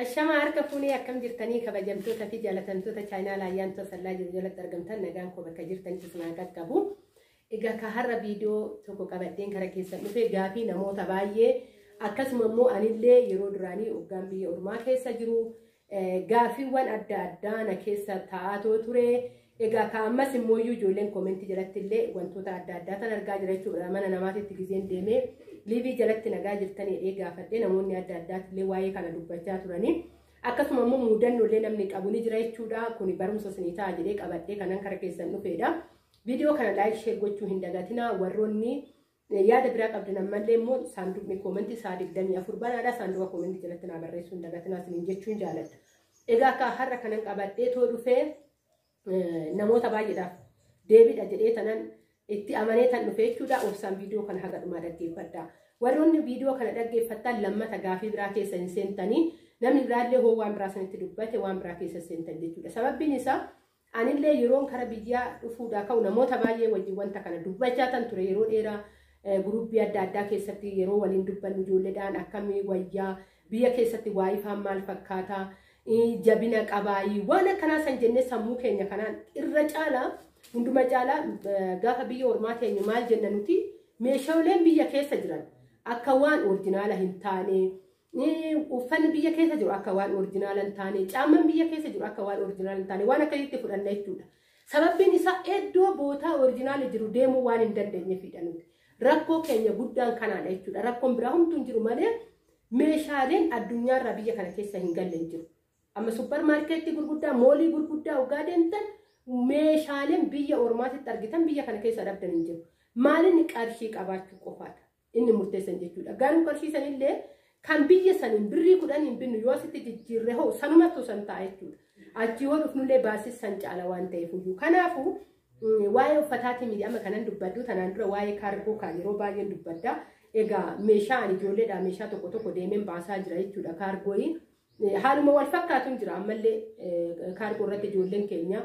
Ashamaa harka fuunee akkam jirtanii kabajamtoota fi jaalatamtoota chaayinaa Ayyaantuu Asallaa jiru jalatti argamtan nagaan koo bakka jirtanitti isin haa qaqqabu. Egaa ka har'a viidiyoo tokko qabadheen kara keessan dhufe gaafii namoota baay'ee akkasuma immoo anillee yeroo duraanii hoggaan biyya ormaa keessa jiru gaafiiwwan adda addaa na keessa taa'atoo ture. Egaa ka ammas immoo ijoolleen koomentii jalatti illee wantoota adda addaa tan argaa jira jechuudha. Mana namaatitti gizeen deemee liivii jalatti nagaa jirtanii jedhee gaafadhee namoonni adda addaatti illee waa'ee kana dubbachaa turanii. Akkasuma immoo muudannoo namni qabu ni jira jechuudha. Kuni barumsa isinii ta'a jedhee qabadhee kanan kara keessan dhufeedha. Viidiyoo kana like share gochuu hin dagatinaa. Warroonni yaada biraa qabdan ammallee immoo saanduqni koomentii sa'a 24 banaadha. Saanduqa koomentii jalatti naa barreessuu hin dagatinaa isiniin jechuun jaaladha. Egaa akka har'a kanan qabadhee too dhufee namoota baay'eedhaaf deebiidha jedhee tanan itti amanee tan dhufe jechuudha. Obsaan viidiyoo kana haga dhumaa dhaggeeffadha. Warroonni viidiyoo kana dhaggeeffattan lammata gaafii biraa keessa hin seentanii namni biraallee hoo waan biraa sanitti dubbate waan biraa keessa seentan jechuudha. Sababbiin isaa anillee yeroon kara biyyaa dhufuudhaa ka'u namoota baay'ee wajjin wanta kana dubbachaa tan ture yeroo dheeraa guruppii adda addaa keessatti yeroo waliin dubbannu ijoolleedhaan akkamii wayyaa biyya keessatti waayifaan maal fakkaataa jabina qabaayii waan akkanaa san jennee sammuu keenya kanaan irra caalaa hunduma caalaa gaafa biyya ormaa teenyu maal jenna nuti meeshaaleen biyya keessa jiran akka waan orijinaala hin taane uffanni biyya keessa jiru akka waan orijinaala hin taane caamman biyya keessa jiru akka waan orijinaala hin taane waan akkasitti fudhanna jechuudha. Sababbiin isaa iddoo bootaa orijinaala jiru deemuu waan hin dandeenyeefidha nuti. Rakkoo keenya guddaan kanaadha jechuudha. Rakkoon biraa homtuu hin jiru malee meeshaaleen addunyaarraa biyya kana keessa hin galle hin jiru. Amma supparmaarkeetii gurguddaa, moolii gurguddaa hoggaa deemtan meeshaaleen biyya ormaatitti argitan biyya kana keessa dhabdan hin jiru. Maalinni qarshii qabaachuu qofaadha. Inni murteessan jechuudha. Garuu qarshii sanillee kan biyya saniin birrii 10 hin binnu yoo asitti jijjiirre hoo sanumatu san ta'a jechuudha. Achii hoo dhufnullee baasis san caala waan ta'eef iyyuu. Kanaafuu waa'ee uffataatii miti amma kanan dubbadhu tanaan dura waa'ee kaargoo kaa yeroo baay'een dubbadda. Egaa meeshaa ani ijoolleedhaa meeshaa tokko tokko deemeen baasaa jira jechuudha kaargooyi. Haaluma wal fakkaatuun jira ammallee kaargoo irratti ijoolleen keenya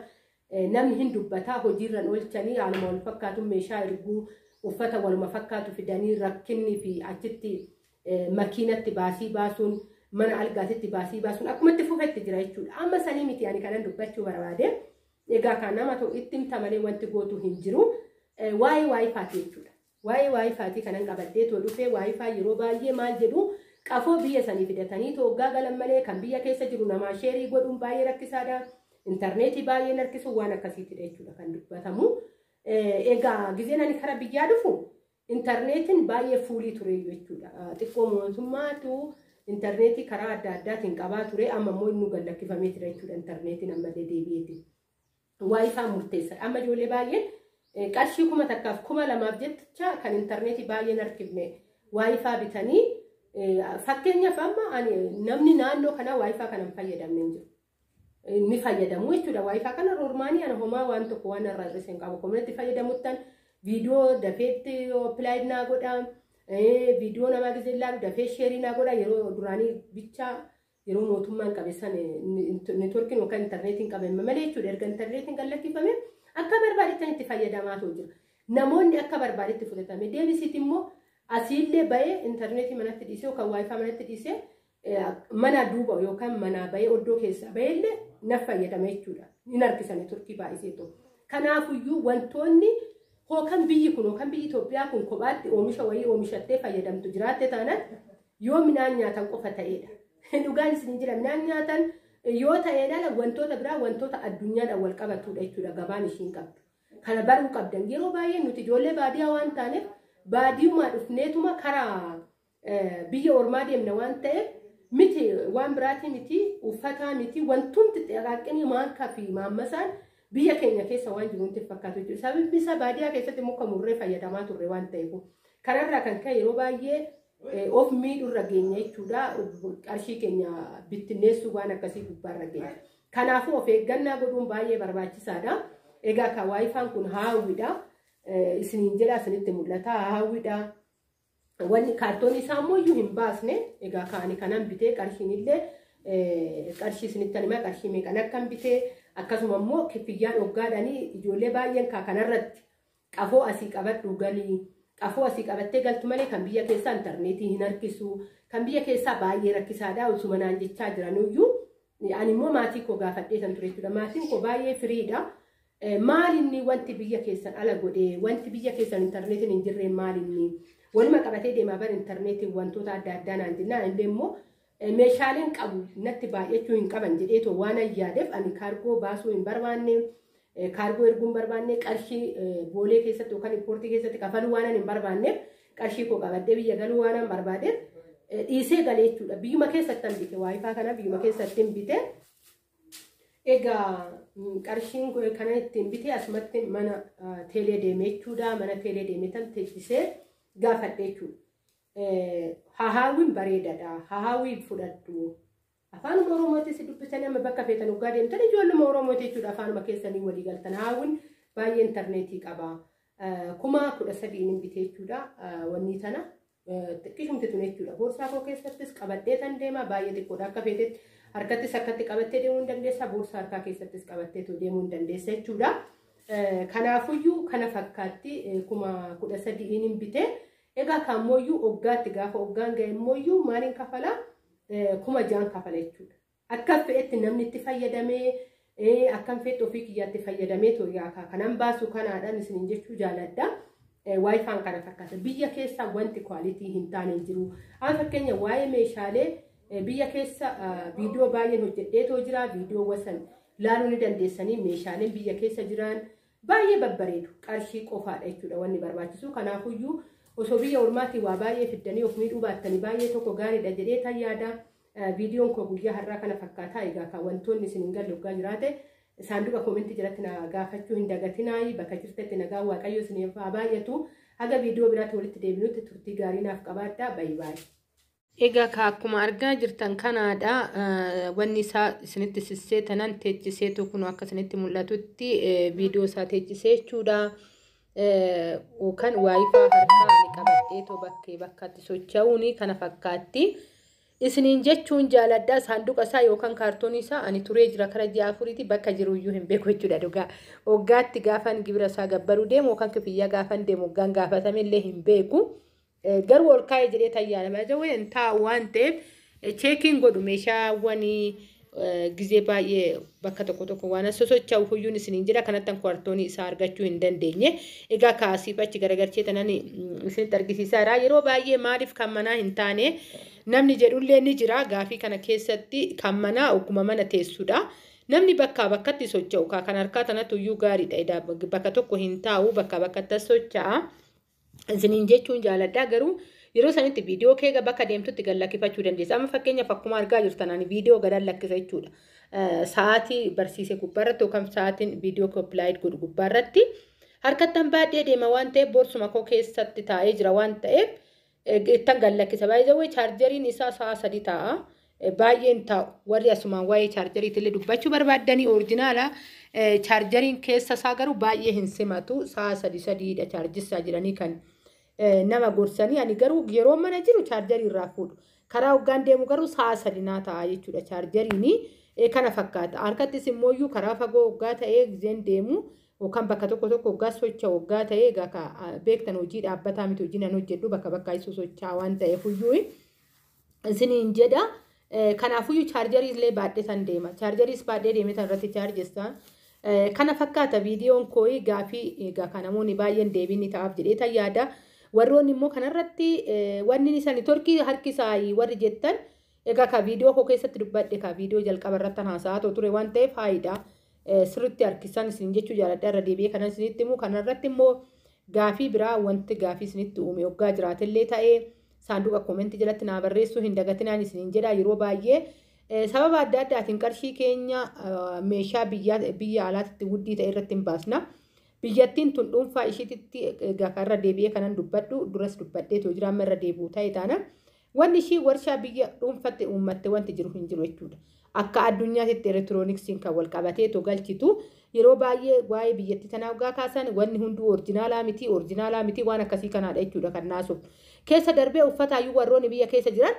namni hin dubbataa hojiirran oolchanii haaluma wal fakkaatuun meeshaa erguu uffata waluma fakkaatu fidanii rakkinni fi achitti makiinatti baasii baasuun mana algaatitti baasii baasuun akkumatti fufetti jira jechuudha. Amma sanii miti ani kanan dubbachuu barbaade. Egaa kan nama ta'u itti himta malee wanti gootu hin jiru. Waa'ee waayifaati jechuudha. Waa'ee waayifaatii kanan qabadhee too dhufee waayifaa yeroo baay'ee maal jedhu qafoo biyya sanii fidatanii too hoggaa galan malee kan biyya keessa jiru namaa sheerii godhuun baay'ee rakkisaadha. Intarneetii baay'een harkisu waan akkasiitidha jechuudha kan dubbatamu. Egaa gizeen ani kara biyyaa dhufu intarneetiin baay'ee fuulii ture jechuudha. Xiqqoo mootummaatu intarneetii karaa adda addaatiin qabaa ture amma immoo inni gallakkifamee jira jechuudha intarneetiin ammallee deebi'eeti. Waayifaa murteessa. Amma ijoollee baay'een qarshii 1000f 2000 jecha kan intarneetii baay'een harkifne waayifaa bitanii fakkeenyaaf amma ani namni naannoo kanaa waayifaa kana hin fayyadamne hin jiru. Ni fayyadamu jechuudha waayifaa kana roormaanii ana homaa waan tokko waan irraa hir'ise hin qabu. Koominitti fayyadamuttan viidiyoo dafeetti appilaayi naa godha. Viidiyoo namaa gizee ilaalu dafee sheerii naa godha yeroo duraanii bichaa yeroo mootummaan qabe san neetworkiin yookaan intarneetiin qabe malee jechuudha. Erga intarneetiin gallakkifame akka barbaadetti itti fayyadamaa jira. Namoonni akka barbaadetti fudhatame deebisiit immoo asiillee bahee intarneetii manatti dhiisee yookaan waayifaa manatti dhiisee mana duuba yookaan manaa bahee oddoo keessaa baheellee na fayyadama jechuudha. Hin harkisa neetworkii baay'iseetu. Kanaafuyyuu wantoonni hookan biyyi kun yookaan biyyi Itoophiyaa kun kophaatti oomisha wayii oomishattee fayyadamtu jiraatte taanaan yoo midhaan nyaatan qofa ta'edha. Dhugaan isin jira midhaan nyaatan yoo ta'edha wantoota biraa wantoota addunyaadhaan wal qabatudha jechuudha gabaan ishiin qabdu. Kana baruu qabdan yeroo baay'ee nuti ijoollee baadiyyaa waan taaneef baadiyyumaa dhufneetuma karaa biyya ormaa deemna waan ta'eef miti waan biraatii miti uffataa miti wantumti xixiqqaaqinii maankaa fi maammasaan biyya keenya keessa waan jiru nutti fakkaatu jechuudha. Sababni isaa baadiyyaa keessatti muka murree fayyadamaa turre waan ta'eef. Kanarraa kan ka'e yeroo baay'ee of miidhurra geenya jechuudha. Qarshii keenya bittinneessuu waan akkasii gubbaarra geenya. Kanaafuu of eeggannaa godhuun baay'ee barbaachisaadha. Egaa kan waayifaan kun haawwidha. Isiniin jedha isinitti mul'ata haawwidha. Wanni kaartoonii isaa immoo iyyuu hin baasne. Egaa kaani kanan bitee qarshiin illee qarshii isinitti himaa qarshii meeqan akkan bitee akkasuma immoo kiffiyyaan hoggaadhaanii ijoollee baay'een kaa kanarratti qafoo asii qabadhu galii Qafoo asii qabattee galtu malee kan biyya keessaa intarneetii hin harkisu. Kan biyya keessaa baay'ee rakkisaadha. Osuma naan jechaa jiranuyyuu ani immoo maatii koo gaafadhee kan ture jechuudha. Maatiin koo baay'ee firiidha. Maalinni wanti biyya keessan ala godhee, wanti biyya keessan intarneetiin hin jirre maalinni waluma qabatee deemaa bara intarneetiin wantoota adda addaa naan jennaan, illee immoo meeshaaleen qabu natti baay'achuu hin qaban jedheetoo waan yaadeef ani kaargoo baasuu hin barbaanne, kaargoo erguu hin barbaanne, qarshii boolee keessatti yookaan impoortii keessatti kafaluu waan hin barbaanneef, qarshii koo qabadhee biyya galuu waan hin barbaadeef dhiisee galee jechuudha. Biyyuma keessatti hin bite, waayifaa kana biyyuma keessatti hin bite. Egaa qarshiin kana ittiin bite asumatti mana teelee deemee jechuudha. Mana teelee deemee tan teessisee gaafadhe jechuudha. Hahaawwiin bareedaadha. Hahaawwii fudhadhu. Afaanuma Oromootis dubbisanii amma bakka feetan dhugaa deemtan ijoolluma Oromooti jechuudha. Afaanuma keessanii walii galtan. Hahaawwiin baay'ee intarneetii qaba. 13,000 hin bite jechuudha. Wanni tana xiqqishumti tun jechuudha. Boorsaa koo keessattis qabadhee tan deema, baay'ee xiqqoodha, akka feetetti harkattis akkatti qabattee deemuu hin dandeessa. Boorsaa harkaa keessattis qabattee deemuu hin dandeessa jechuudha. Kanaafuyyuu kana fakkaatti, 13,000 hin bite. Egaa kaamooyyuu hoggaatti gaafa hoggaan ga'e immooyyuu maaliin kafala? 6,000 kafala jechuudha. Akka fe'etti namni itti fayyadamee, akkam fe'etti ofii kiyyaatti fayyadamee tooyyaa kanan baasu kanaadhaan isiniin jechuu jaaladha. Waayifaan kana fakkaata. Biyya keessa wanti quality hin taane hin jiru. Amma fakkeenya waa'ee meeshaalee biyya keessa viidiyoo baay'een hojjedheetoo jira. Viidiyoo wasan laaluu ni dandeessanii, meeshaaleen biyya keessa jiran baay'ee babbareedu. Qarshii qofaadha jechuudha wanni barbaachisu. Kanaafuyyuu osoo biyya ormaatii waa baay'ee fiddanii of miidhuu baattanii baay'ee tokko gaariidha jedhee tan yaada. Viidiyoon koo guyyaa har'aa kana fakkaataa. Egaa kan wantoonni isin hin galle waggaa jiraate saanduqa koomentii jalatti na gaafachuu hin dagatinaayi. Bakka jirtetti nagaa Waaqayyo isiniif haa baay'atu. Haga viidiyoo biraatti walitti deebinutti turtii gaarii naaf qabaadhaa. Baay'ee baay'ee. Egaa ka akkuma argaa jirtan kanaadha, wanni isaa isinitti sissee tanan teechiseetu kun akka isinitti mul'atutti viidiyoo isaa teechisee jechuudha. Kan waayifaa harkaa ani qabadheetoo bakkee bakkatti socho'uun kana fakkaatti. Isiniin jechuun jaaladha. Saanduqa isaa yookaan kaartoonii isaa ani turee jira kara ji'a 4ti, bakka jiruyyuu hin beeku jechuudha dhugaa. Waggaatti gaafan gibira isaa gabbaruu deemu yookaan kifiyyaa gaafan deemu waggaan gaafatame illee hin beeku. Garuu ol kaa'ee jedhee tayyaadha. Baay'ee hin taa'u waan ta'eef cheekiin godhu, meeshaawwan gizee baay'ee bakka tokko tokko waan sosocho'u huyyuun isiniin jira, kanatti kaartoonii isaa argachuu hin dandeenye. Egaa kaasiif achi garagalchee tanan isinitti argisiisaadha. Yeroo baay'ee maaliif kan manaa hin taane namni jedhullee ni jira. Gaafii kana keessatti kan manaa ogguma mana teessudha. Namni bakkaa bakkatti socho'u kan harkaa tanatti iyyuu gaariidha. Bakka tokko hin taa'u, bakkaa bakkatti socho'a. Isiniin jechuun jaaladha, garuu yeroo sanitti viidiyoo kee bakka deemtutti gad lakkifachuu dandeessa. Amma fakkeenyaaf akkuma argaa jirtan ani viidiyoo gad lakkisa jechuudha. Sa'aatii barsiise gubbaarratti yookaan sa'aatiin viidiyoo kee upload godhu gubbaarratti harkattan baadhee deema waan ta'eef, boorsuma koo keessatti taa'ee jira waan ta'eef ittan gad lakkisa. Baay'ee chaarjeriin isaa sa'a 3 taa'a. Baay'een taa'u, warri asumaan waa'ee chaarjeriitillee dubbachuu barbaaddanii, orijinaala chaarjeriin keessa isaa garuu baay'ee hin simatu, sa'a sadi sadiidha chaarjissaa jedhanii kan nama gorsanii, ani garuu yeroo mana jiru chaarjarii irraa fuudhu. Karaa hoggaan deemu garuu sa'a 3 naa ta'a jechuudha chaarjeriin, kana fakkaata. Harkattis immoo karaa fagoo hoggaa ta'ee gizeen deemu yookaan bakka tokko tokko hoggaa socho'u hoggaa ta'ee, egaa beektan hojii dhaabbataa miti hojii nan hojjedhu, bakka bakka isu socho'aa waan ta'eef iyyuu isiniin jedha. Kanaafuyyuu chaarjarii illee baadhee san deema. Chaarjariis baadhee deemee san irratti chaarjessa. Kana fakkaata viidiyoon kooyi, gaafii egaa kan namoonni baay'een deebiin ni ta'aaf jedhee tan yaada. Warroonni immoo kanarratti wanni isaan torkii harkisaa warri jettan, egaa ka viidiyoo koo keessatti dubbadhe, ka viidiyoo jalqaba irratti haasa'aa ture waan ta'eef faayidaa sirriitti harkisan isin jechuu jaaladha. Irra deebi'ee kanan isinitti himu, kanarratti immoo gaafii biraa wanti gaafii isinitti uume hoggaa jiraatellee ta'ee saanduqa koomentii jalatti naa barreessuu hin dagatinaan isiniin jedha. Yeroo baay'ee sababa adda addaatiin qarshii keenya meeshaa biyya alaatti wuddii ta'e irratti hin baasna. Biyyattiin tun dhuunfaa ishiitti, egaa irra deebi'ee kanan dubbadhu, duras dubbadhee too jira, amma irra deebi'u ta'e taana, wanni ishii warshaa biyya dhuunfatte uummatte wanti jiru hin jiru jechuudha. Akka addunyaatti elektirooniksiin kan wal qabatee too galchitu, yeroo baay'ee waa'ee biyyattii tanaa hoggaa kaasan wanni hunduu orijinaalaa miti, orijinaalaa miti, waan akkasii kanaadha jechuudha kan naasuuf. Keessa darbee uffataayyuu warroonni biyya keessa jiran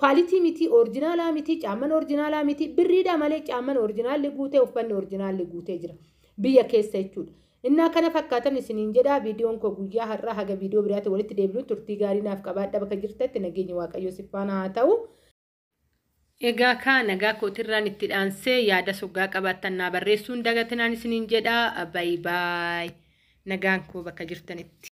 quality miti, orijinaalaa miti, caamman orijinaalaa miti, birriidha malee caamman orijinaalli guutee, uffanni orijinaalli guutee jira biyya keessa jechuudha. Innaa kana fakkaatan isiniin jedha. Viidiyoon koo guyyaa har'aa haga viidiyoo biraatti walitti deebinuun turtii gaarii naaf qabaadha. Bakka jirtatti nageenyi Waaqayyoo si faana haa ta'u. Egaa kaa nagaa kootirraan itti dhaansee yaada soggaa qabaattan naa barreessuun dagatinaan isiniin jedha. Baay baay. Nagaan koo bakka jirtanitti.